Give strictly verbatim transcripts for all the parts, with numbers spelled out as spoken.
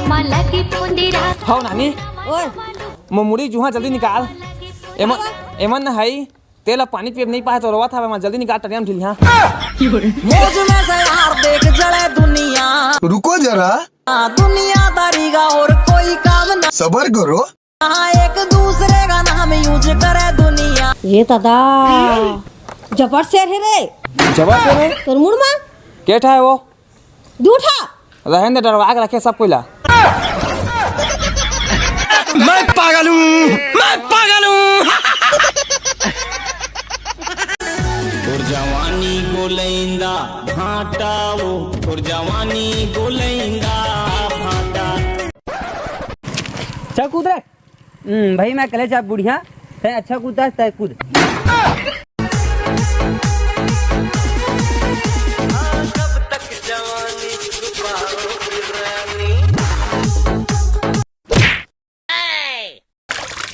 हव नानी, ओए। मोर मुड़ी जुहा जल्दी निकाल। एमन, एमन न हई, तेला पानी पिए नइ पाए त रोवत हवे, मैं जल्दी निकाल टरिया म ढिलिहा। मौज में से यार देख जले दुनिया। रुको जरा। दुनियादारी का और कोई काम ना। सबर करो। एक दूसरे का नाम यूज करे दुनिया। ये दादा, जबर शेर हे रे। जबर शेर हे? तोर मुड़ मा? के ठा हे वो? दू ठा। रहन दे, डरवा के रखे सब कोई ला। मैं पागल हूँ, मैं पागल हूँ। तोर जवानी गोलैंदा भाटा वो, तोर जवानी गोलैंदा भाटा। चल कूद रे। हम्म, भाई मैं कले जा बुढ़िया, तै अच्छा कूदता है, तै कूद।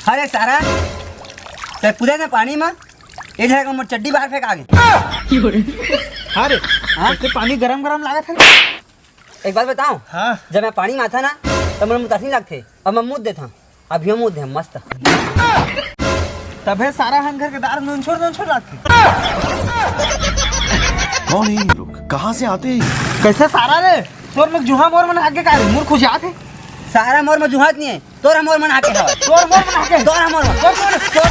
अरे सारा, तै कूदे ना पानी में, ये जगह मोर चड्डी बाहर फेंका गे। अरे, हाँ? ऐसे पानी गरम गरम लागत है ना? एक बात बताओ, हाँ। जब मैं पानी में आता ना, तो मोर मुतासी लगथे, अब मैं मुद देता। अभियो मुद हे, मस्त। तभे सारा हन घर के दार नोनछोर नोनछोर लागथे। कौन है ये लोग? कहाँ से आते हैं? कैसे सारा रे? तोर मुख जुहा मोर मन आगे का रे? मुर खुजात हे। सारा मोर में जुहात नहीं है, तोर मोर मन आगे हवा। तोर मोर मन आगे। तोर मोर मन। तोर मोर, तोर।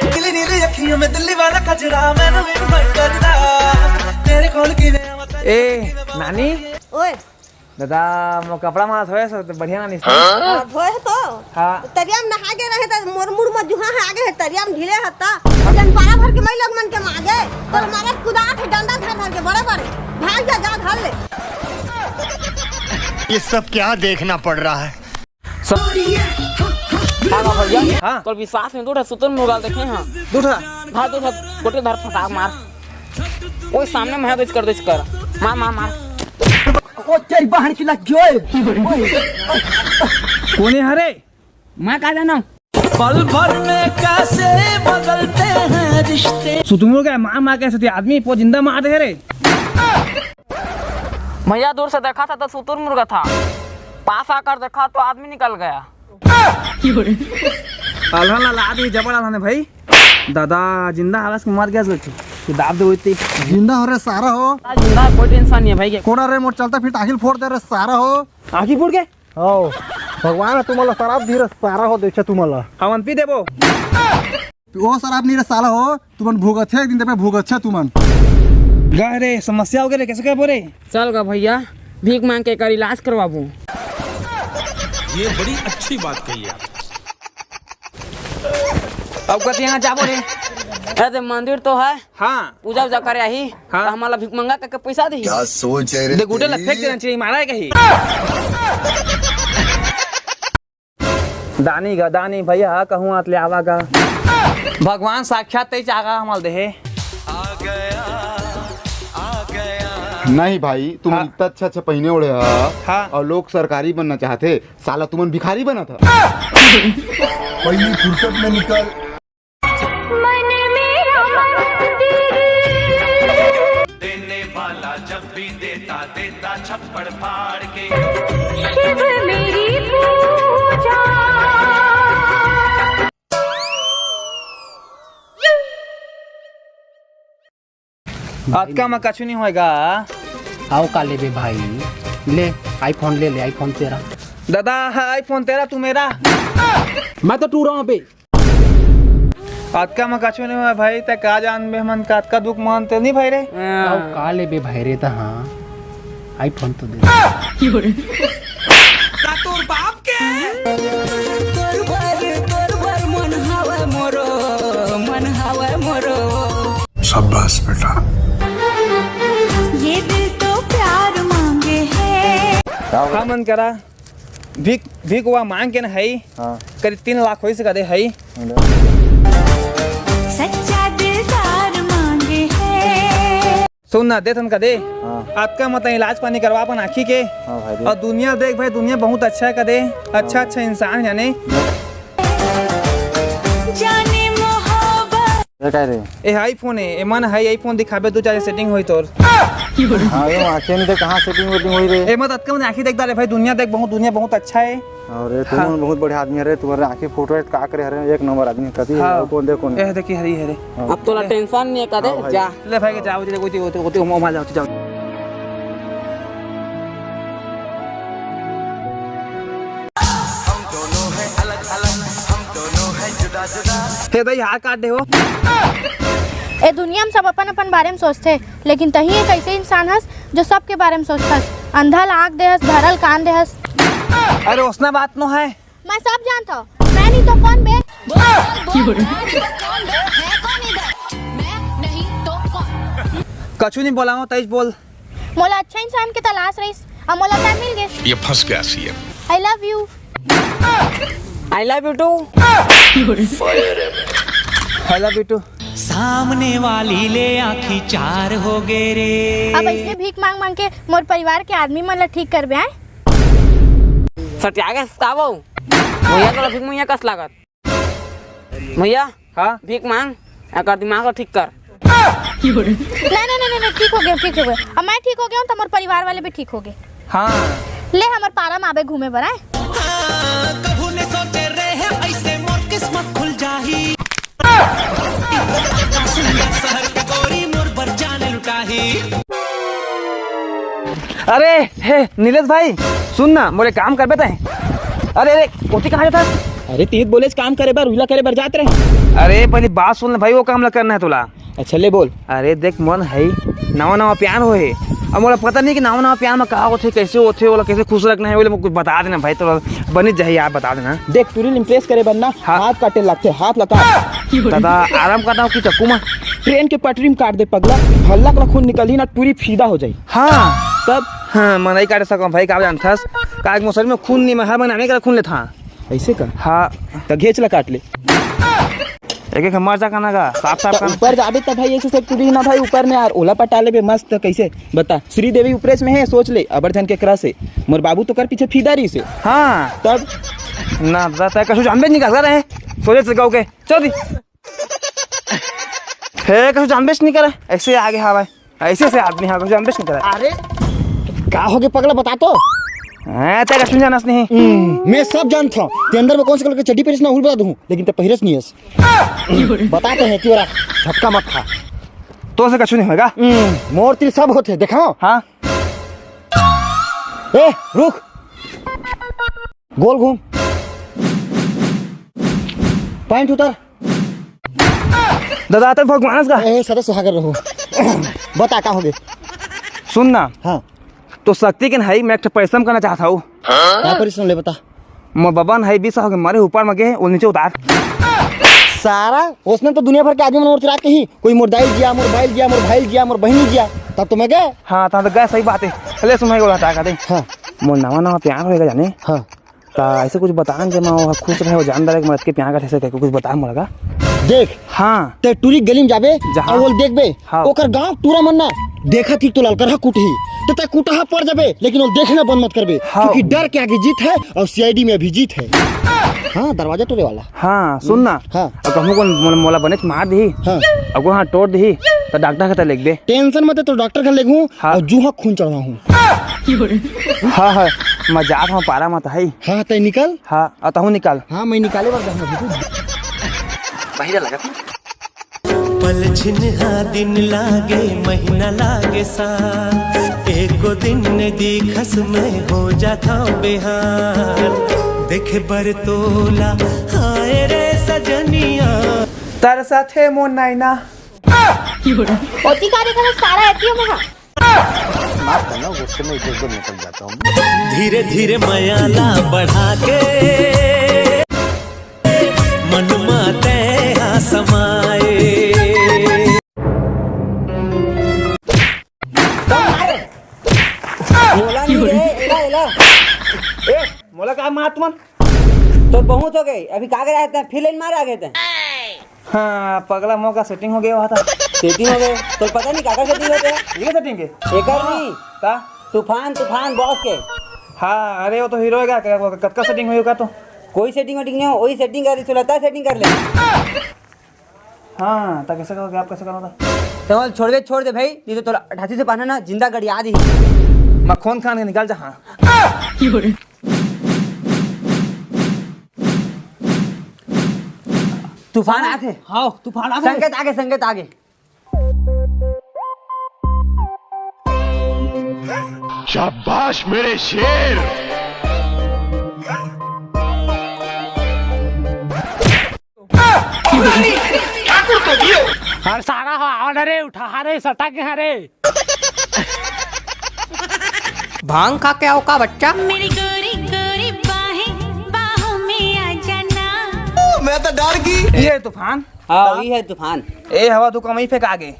नीली नीली अखियों में दिल्ली वाला कजरा मैंने भी मत करदा। तेरे खोल की ए, नानी। ओए। दादा, मोर कपड़ा मा धोए सो तो बढ़िया ना निस। हाँ, धोए हे तो। हाँ। तरिया में नहा गे रहे तो मोर मुड़ में जुहा हे आगे हे, तरिया में ढीले हे ता। जन पारा भर के मई लोग मन के मागे, तोर मारे कुदात हे डंडा धर धर के बड़े बड़े। भाग जा, जा घर ले। ये सब क्या देखना पड़ रहा है? हाँ, हाँ, भैया। हाँ। तोर विश्वास नहीं, दू ठा सुतुर मुर्गा देखे हैं। दू ठा? हाँ, दू ठा, गोटे धर फंसा मार। ओए सामने में है, तो कर दे, कर। मार, मार, मार। ओ तेरी बहन की लग गई। कोने हरे? मैं का जाना? पल भर में कैसे बदलते हैं रिश्ते। सुतुर मुर्गा मार, मार के सती आदमी पो जिंदा मार दे रे। भैया दूर से देखा था तो सुतुर मुर्गा था, पास आकर देखा तो आदमी निकल गया। आल्हा ला लाद ही जबर आल्हा ने भाई। दादा, जिंदा हवस के मर गया लड़की। तू दाब दे होती। जिंदा हो रे सारा हो। जिंदा है, कोई टेंशन नहीं है भाई के। कोना रे मोर चलता फिर आखिल फोड़ दे रे सारा हो। आखिल फोड़ के? हो। भगवान ह तुमन ला शराब दी रे सारा हो, देखे तुमन ला। हमन पी देबो। ओ शराब नहीं रे साला हो, तुमन भुगत छे, एक दिन देबे भुगत छे तुमन। गा रे, समस्या हो गए रे, कैसे कहे बोरे? चल गा भैया, भीख मांग के एकर इलाज करवाबो। ये बड़ी अच्छी बात कही आप। अब कति यहाँ जाबो रे? अरे मंदिर तो है, हाँ। पूजा उजा करे आही, हाँ। तो हमला भिखमंगा करके पैसा देही। क्या सोच है रे दे गुटे ला तेरी? फेंक देना चाहिए, मारा है कहीं। दानी गा, दानी भैया, कहूँ आत ले आवा गा। भगवान साक्षात तई चागा हमल देहे। नहीं भाई, तुम हाँ। इतना अच्छा अच्छा पहिने ओढ़े हा हाँ। और लोग सरकारी बनना चाहते, साला तुमन भिखारी बना था। पहली फुर्सत में निकल। मन मेरा मंदिर। देने वाला जब भी देता, देता छप्पड़ फाड़ के। शिव मेरी पूजा। अतका म कछु नहीं होएगा। आओ का लेबे भाई, ले iPhone ले ले, iPhone तेरा। दादा, iPhone तेरा, तू मेरा। मैं तो टू रहा हूँ अभी। अतका म कछु नहीं होए भाई, ते का जानबे हमन का अतका दुख मानते नहीं भाई रे। आओ का लेबे भाई रे, त हाँ iPhone तो दे। का तोर बाप के? तोर बर, तोर बर मन हवय मोरो, मन हवय मोरो। शाबाश बेटा। ये दिल तो प्यार मांगे है। का मन करा? भीख, भीख वा मांग के न हई। हाँ। करीब तीन लाख होई से कदे हई। सच्चा दिलदार मांगे है। सुन ना, दे तन का दे। हाँ। अतका मत इलाज पानी करवा अपन आँखी के। हाँ भाई, दे। और दुनिया देख भाई, दुनिया बहुत अच्छा है का दे। अच्छा, हाँ। अच्छा इंसान जाने। जाने मोहब्बत। ये काय रे? ए iPhone हे, एमन हे iPhone दिखाबे, दू चार setting होई तोर। हाँ, ये आँखें नहीं तो कहाँ setting वेटिंग होई रे? एमा तो अतका मन आँखी देख डाले भाई, दुनिया देख, बहुत, दुनिया बहुत अच्छा है। अरे, तुम हाँ। बहुत बढ़िया आदमी हरे, तुम्हारे आँखी फोटो है, का करे हरे, एक नंबर आदमी, कति हाँ। है, कौन दे, कौन दे? ए, देखी, हरी, हरी। हाँ। अब तोला tension नहीं है, का दे? हाँ भाई। जा। ले भाई, जाओ, जी, कोई, कोई, कोई, कोई, वहाँ जाओ, जाओ। हे दाई, हार काट दे हो। ए दुनिया में सब अपन अपन बारे में सोचथे, लेकिन तही एक ऐसे इंसान हस जो सबके बारे में सोचथस। अंधा ला आँख दे हस, बहरा ला कान दे हस। अरे ओसना बात नो है। मैं सब जानता हूँ। मैं नहीं तो कौन बे? बोल, बोल, बोल, मैं नहीं तो कौन बे? है कौन इधर? मैं नहीं तो कौन? कछु नहीं बोला हूँ, तईस बोल। मोला अच्छा इंसान के तलाश रहिस, अब मोला प्यार मिल गे। ये फंस गया CM. I love you। I love you too। I love you too। सामने वाली ले आँखी चार हो गे रे। अब ऐसे भीख मांग मांग के मोर परिवार के आदमी मन ला ठीक करबे, आय? सटिया के सतावो। भैया तोला भीख मंगिया कस लागत। भैया, हाँ? भीख मांग, एकर दिमाग ला ठीक कर। नहीं, नहीं, नहीं, नहीं, ठीक हो गया, ठीक हो गया। अब मैं ठीक हो गया हूँ, तो मोर परिवार वाले भी ठीक हो गए। हाँ। ले, हमर पारा में आबे घूमे बर, आय। कभू ने सोचे रहे ऐसे मोर किस्मत खुल जाही। शहर के गोरी मोर बर जान लुटाही। अरे हे नीलेश भाई, सुन ना, मोर एक काम करबे तैं? अरे अरे, ओती कहाँ जाथस? अरे तीत बोलेच काम करे बर, उहिला करे बर जात रहे। अरे पहली बात सुन ले भाई, वो काम ला करना है तोला। अच्छा ले बोल। अरे देख, मोर है नवा नवा प्यार होए हे, अब मोला पता नहीं कि नवा नवा प्यार में का होथे, कैसे होथे, ओला कैसे खुश रखना है, ओला कुछ बता देना भाई, तोला बनी जाही यार, बता देना। देख, टुरी ल impress करे बर ना, हाँ। हाथ काटे लागथे, हाथ ला काट। दादा, आराम करना हो कि चक्कू में? ट्रेन के पटरी में काट दे पगला, भल्लक ला खून निकलही ना, टुरी फीदा हो जाही। हाँ। तब? हाँ, मैं नहीं काट सकूँ भाई, का जानथस? काहे कि मोर शरीर में खून नहीं, मैं हर महीना में एक खून लेथों। ऐसे का? हाँ। त घेच ला काट ले। एक एक मर जा कहना का, साफ साफ त कहना। ऊपर जाबे त भाई, ऐसे से टूरी ना भाई, ऊपर में यार, ओला पटा लेबे मस्त, कैसे? बता, श्रीदेवी उपरेस में है, सोच ले, अबर झन के crush है। मोर बाबू तो कर पीछे फीदा रहिस हे। हाँ। तब? ना, त-, तैं कछु जानबे नहीं कर रहे, सोचे से गाँव के, चल दी। हे, कछु जानबे नहीं करे, ऐसे आगे हवा है। ऐसे ऐसे आदमी हा, कुछ जानबे नहीं करे। अरे, का हो गे पगला, बता तो। हाँ, तैं कछु जानस नहीं। हम्म, मैं सब जानथों। तैं अंदर में कौन से colour के चड्डी पहिरस ना, उल बता दूँ, लेकिन तैं पहिरस नहीं हस। बता तो है, तेरा झटका मत खा। तोर से कछु नहीं होएगा। हम्म, मोर तीर सब होथे, देखाओ। हाँ। ए, रुक। गोल घूम। पैंट उतार। दादा, तैं भगवान का। ए, सदा सुहागर रहो। बता, का हो गे? सुन ना। हाँ। तोर शक्ति के नहीं, मैं एक ठो परिश्रम करना चाहत हूँ। का परिश्रम ले, बता। मोर बबा नहीं, बीस साल हो गे मरे, ऊपर में गे, वो नीचे उतार। सारा, ओसने तो दुनिया भर के आदमी मन मोर चिराग के ही, कोई मोर दाई जिया, मोर बाई जिया, मोर भाई जिया, मोर बहिनी जिया, तब तो मैं गए। हाँ, तब तो गए, सही बात है। ले सुन, मैं बोला था, का दे। हाँ। मोर नवा नवा प्यार होएगा जाने। हाँ। त ऐसे कुछ बता न, जेमा वो खुश रहे, वो जान डारे कि मैं अतके प्यार करथे, ऐसे करके कुछ बता मोला का। देख, हाँ। तैं टूरी गली में जाबे, जहाँ। अउ ओला देखबे, हाँ। ओकर गाँव टूरा मन ना देखत ही तो ललकरहा कुटही, त तैं कुटहा पड़ जाबे, लेकिन ओला देखना बंद मत करबे, हाँ। क्योंकि डर के आगे जीत है और सीआईडी में भी जीत है। हाँ, दरवाजा टूरे वाला। हाँ, सुन ना। हाँ। अउ कहूँ कोन मोला, मोला बनेच मार दिही, हाँ। अउ कोन हाथ टोर दिही, त डॉक्टर के त लेगबे। Tension मत ले, तो डॉक्टर के लेगहूँ हाँ। और जूहा खून चढ़वाहूँ। हाँ, हाँ, मैं जात हूँ पारा मत है। हाँ, तैं निकल। हाँ, अउ तहूँ निकल। हाँ, मैं निकाले बर जाहूँ अभी। पहिरा लगा था। पल छिनहा दिन लागे, महीना लागे साल, एको दिन ने दिखस में हो जाता बेहाल। देखे बर तोला, हाय रे सजनिया। तरसथे मोर नैना। ओती का देखा सारा एती हो महा। माफ करना, गुस्से में इधर उधर निकल जाता हूँ। धीरे धीरे मयाला बढ़ा के मन माते हा समाए। मोला नहीं रे, एला, एला। ए, मोला का मात मन? तो बहुत हो गई, अभी का करे आए थे? फिर लाइन मारे आ गए थे। हाँ, पगला मोर का setting हो गया हुआ था। Setting हो गए? तो पता नहीं काकर setting होते हैं? ये setting के? एकर नहीं। का? तूफान, तूफान boss के। हाँ, अरे वो तो हीरो है क्या? क्या वो कतका setting हुई का तो? कोई setting वेटिंग नहीं हो, वही setting कर, सुलता setting कर ले। हाँ, त कैसे करोगे आप, कैसे करोगे? त छोड़बे, छोड़ दे भाई, नहीं तो तोला अठासी से पहना ना, जिंदा गड़िया दी। मैं खून खान के निकल जा, हाँ। तूफान आथे। हाँ, तूफान आथे। संकेत आगे, संकेत आगे। शाबाश मेरे शेर। अरे सारा हो, आवा ना रे, उठा रे, सटा के रे। भांग खा के आओ का बच्चा? मेरी गोरी गोरी बाहें, बाहों में आ जाना। मैं तो डर गई। ये तूफान। हाँ, ये है तूफान। ए हवा, तू कमई फेंका गे।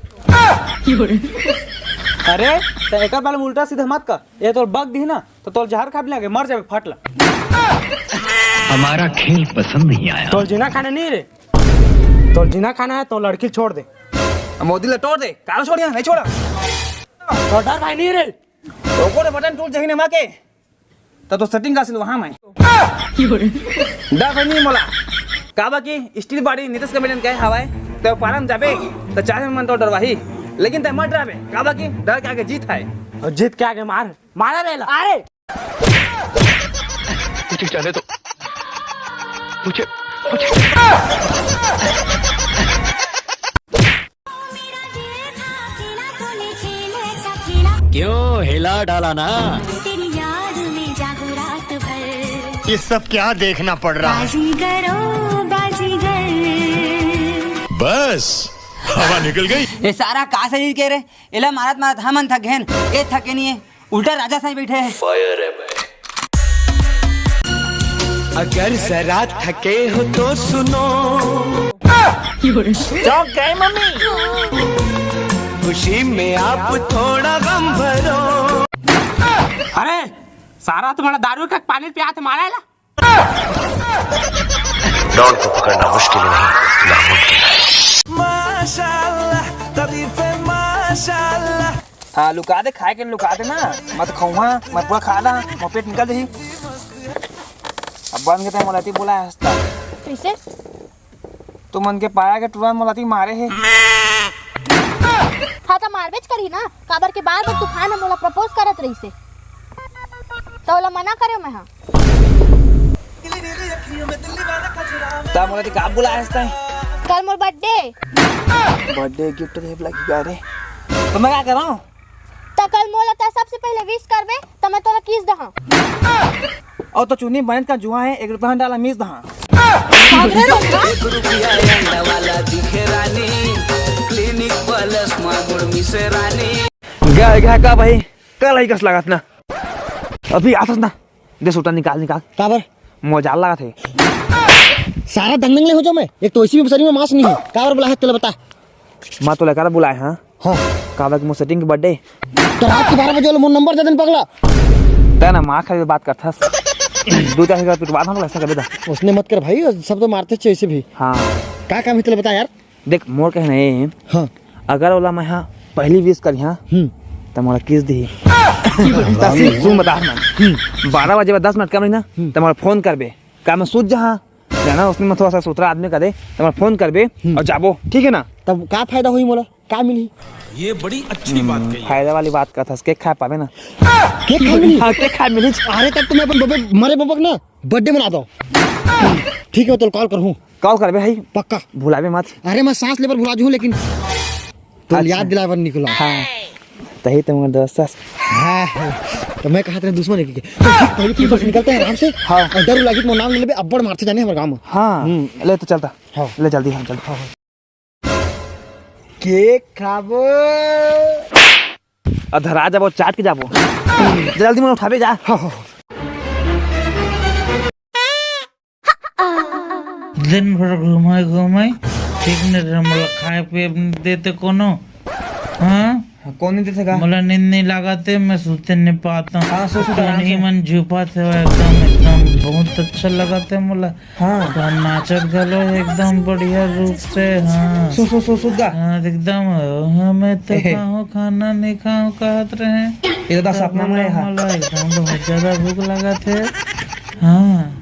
अरे, त एकर बारे में उल्टा सीधा मत कर। ये तोर बग दी ना, तो तोर जहर खाबे लागे, मर जाबे, फट ला। हमारा खेल पसंद नहीं आया। तोर जीना खाना नहीं रे, तोर जीना खाना है, तोर लड़की छोड़ दे। मोदी ला तोड़ दे, काला छोड़ यहाँ, नहीं छोड़ा। तोर डर भाई नहीं रे। ओको रे बटन टूट जाही ने माँ के, त तो सेटिंग का सिलवा मैं। डर भाई नहीं मोला, काबा की स्टील बॉडी नीतीश कमेडियन कहे हवाए, त पारम जाबे, त चाहे मन तो डरवाही, लेकिन तय मत डराबे, काबा की डर के आगे जीत है। और जीत के आगे मार, मारा रे ला। अरे कुछ जाने दो मुझे, मुझे। क्यों हिला डाला ना? तेरी याद में जागूं रात भर। ये सब क्या देखना पड़ रहा है? बाजीगर ओ बाजीगर। बस हवा निकल गई। ये सारा का सही के रे? एला मारत मारत हमन थक गेन। ये थके नहीं है, उल्टा राजा साईं बैठे हैं। फायर है भाई। अगर जरा थके हो तो सुनो। चौंक गए मम्मी। खुशी में आप थोड़ा गम भरो। अरे सारा तुम्हारा दारू का पानी पिया थे मारा है ला? डॉन को पकड़ना मुश्किल नहीं, नामुमकिन है। माशाल्लाह, तबीयत है माशाल्लाह। हाँ, लुका दे, खाए के लुका दे ना। मत खउहा, मत पूरा खा ला, मोर पेट निकल जाही। अब बंद के तैं मोला ती बोला हंसता। कैसे? तुमन के पाया के टुरा मोला ती मारे हे। हाँ, त मारबेच करही ना, काबर के बार-बार तूफान ह मोला प्रपोज करत रहिसे। त ओला मना करेव मैं हा। त मोला ती का बुलाए हस तैं? कल मोर बर्थडे। बर्थडे गिफ्ट देब लगी का रे? त मैं का करंव? त कल मोला त सबसे पहले विश करबे, त मैं तोला किस दहां। अउ तो चुन्नी बनेच का जुआ हे, एक रुपया डाला मिस दहां। भाग रे रुपया। एक रुपया अंडा वाला दिखे रानी, क्लिनिक प्लस मा मुड़ मिसे रानी। गा, गा, का भाई? कल ही कस लागत ना। अभी आथस ना। दे सूटा निकाल, निकाल। काबर? मोर जाड़ लागत हे। सारा दंग दंग ले हो जाऊं मैं। एक तो वैसे भी शरीर में मांस नहीं है। काबर बुलाए हे, तोला बता। मैं तोला काबर बुलाए हंव। हाँ। काबर के मोर सेटिंग के बर्थडे। त रात के बारह बजे वाला मोर नंबर दे देन पगला। तैं ना मार खाबे बात करथस। दू चार हजार पिटवा दूं, ऐसा कर दे। ओसने मत कर भाई, सब तो मारथेच वैसे भी। हाँ। का काम हे तोला बता यार। देख, मोर कहना ये हे, हाँ। अगर ओला मैं हा पहली विश करिहां, हम्म। त मोला किस दिही। त सिर्फ सुन बता ना। हम्म। बारह बजे बाद दस मिनट कम रही ना, हम्म। त मोला फोन करबे। का मैं सूत जाहां? जाना, ओसने मैं थोड़ा सा सुथरा आदमी का दे, त मोला फोन करबे हम्म। अउ जाबो, ठीक हे ना? तब का फायदा होही मोला? का मिलही? ये बड़ी अच्छी बात कही। फायदा वाली बात करथस, केक खाए पाबे ना। केक खाए मिलही? हाँ, केक खाए मिलही। अरे, तब तो मैं अपन बबे, मरे बबक ना बर्थडे मना दो। ठीक हे, मैं तोला कॉल करहूँ। कॉल करबे भाई। पक्का। भुलाबे मत। अरे, मैं सांस लेबर भुला जूँ, लेकिन तो अच्छा। याद दिलाए बर निकला। हाँ। तही तो मोर दोस्त हस। हाँ, हाँ। तो मैं कहा तेरे दुश्मन हे कि तो ठीक, पहले तू बस निकलते हैं आराम से। हाँ। अउ डर लागी त मोर नाम ले लेबे, अब्बड़ मारथे जाने हमर गाँव में। हाँ। हम्म। ले तो चलता। हाँ। ले जल्दी, हाँ, चल। हाँ, हाँ। केक खाबो। अउ धरा जाबो, चाट के जाबो। जल्दी में उठाबे जा। हाँ, हाँ। दिन भर घूमे घूमे, ठीक नहीं रहे, मोला खाए पिए भी नहीं देते कोनो। हाँ? हाँ, कौन नहीं देते का? मोला नींद नहीं लागत हे, मैं सुते नहीं पाता हूँ। हाँ, सो, सो, आराम से। मन झुपा थे एकदम, एकदम बहुत अच्छा लगत हे मोला। हाँ। तो नाचत घलो एकदम बढ़िया रूप से, हाँ। सो, सो, सो, सो गा। हाँ, एकदम, "ओ, हाँ, मैं तो एहे। खाऊं, खाना नहीं खाऊं," कहत रहे। ये तो सपना में है। मोला एकदम बहुत ज्यादा भूख लागत हे। हाँ।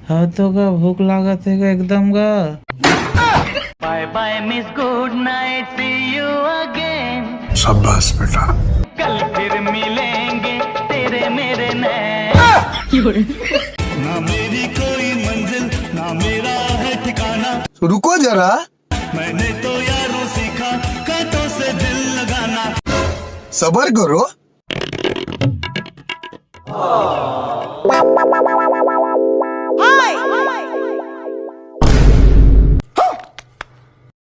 हाँ, तो का भूख लागत हे का एकदम का? Bye bye miss, good night, see you again. शाबाश बेटा। कल फिर मिलेंगे तेरे मेरे नैन। ना मेरी कोई मंजिल, ना मेरा है ठिकाना। रुको जरा। मैंने तो यारों सीखा कांटों से दिल लगाना। सबर करो।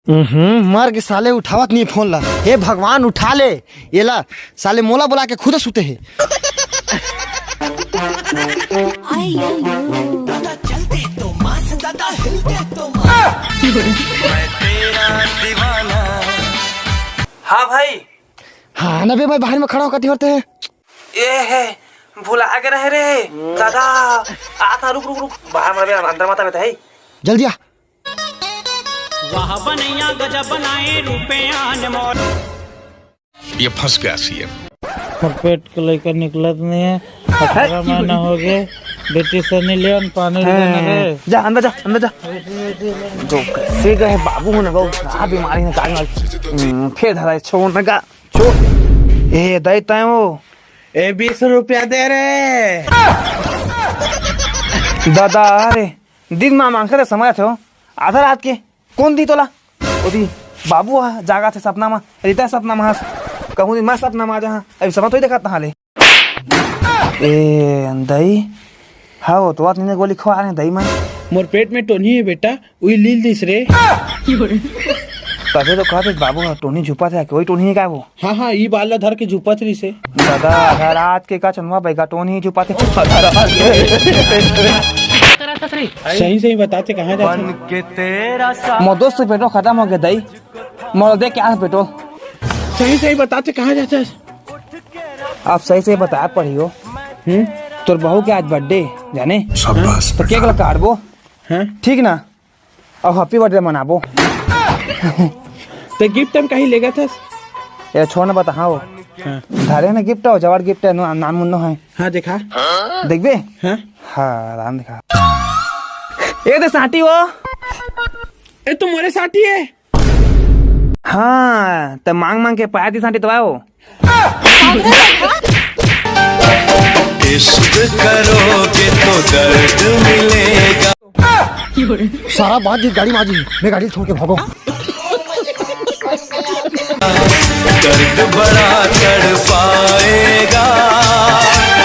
हम्म, मर के साले उठावत नहीं फोन ला। हे भगवान, उठा ले। ये ला, साले मोला बुला के खुद सुते हे। दादा चलते तो मास, दादा हिलते तो मास। मैं तेरा दीवाना। हाँ भाई। हाँ ना बे, मैं बाहर में खड़ा होकर होते हैं। ए हे, भुला के रहे रे दादा। आ था, रुक रुक रुक, बाहर में बे, अंदर माता बे है। जल्दी आ। वाह बनैया गजब बनाए रूपे अनमोल। ये फंस गया सीएम। पेट के लेकर निकलत नहीं है। अठारह महीना हो गए, बेटी सनी लियोन पानी लेने गए। जा अंदर जा, अंदर जा। जो कैसे गए बाबू होने को, क्या बीमारी ने काट मार। हम्म, फिर धरा है, छोड़ ना का। ए दई तय वो। ए बीस रुपया दे रे। दादा, अरे दिन मा मांगत हे समय थे हो। आधा रात के कौन दी तोला? ओदी बाबू हा जागा थे सपना मा, रीता सपना मा हस। कहूँ दिन मैं सपना मा आ जा, अभी सपना तो ही देखा तहाँ ले। ए दई, हाँ वो तो बात नहीं गोली खवा रहे दई मन। मोर पेट में टोनी है बेटा, उही लील दिस रे। तभे तो कहत हे बाबू हा टोनी झुपत हे, कोई टोनी हे का वो? हाँ हाँ, ई बाल ला धर के झुपत रहिस हे। दादा, आधा रात के का चंदवा बैगा टोनी झुपत हे। सही सही बताते कहाँ जाते? मोर दोस्त के पेट्रोल खत्म हो गया दई, मोर देख के आ पेट्रोल। सही सही बताते कहाँ जाते? आप सही सही बताया पड़ी हो। हम्म? तोर बहू के आज बर्थडे जाने? शाबाश तो केक बेटा। ला काटबो। हाँ? ठीक ना? अब हैप्पी बर्थडे मनाबो। तो गिफ्ट हम कहीं लेगा था? ये छोड़ ना बता, हाँ वो। हाँ। धरे ना गिफ्ट हो, जवार गिफ्ट है, नो, नाम मुन्नो है। हाँ देखा। देखबे? हाँ। हाँ, राम देखा। ए दे साटी वो। ए तो मोरे साटी है। हाँ, त मांग मांग के पाया दी साटी तो आयो। इश्क करोगे तो दर्द मिलेगा। सारा बात जी गाड़ी माजी, मैं गाड़ी छोड़ के भागो। दर्द बड़ा तड़पाएगा।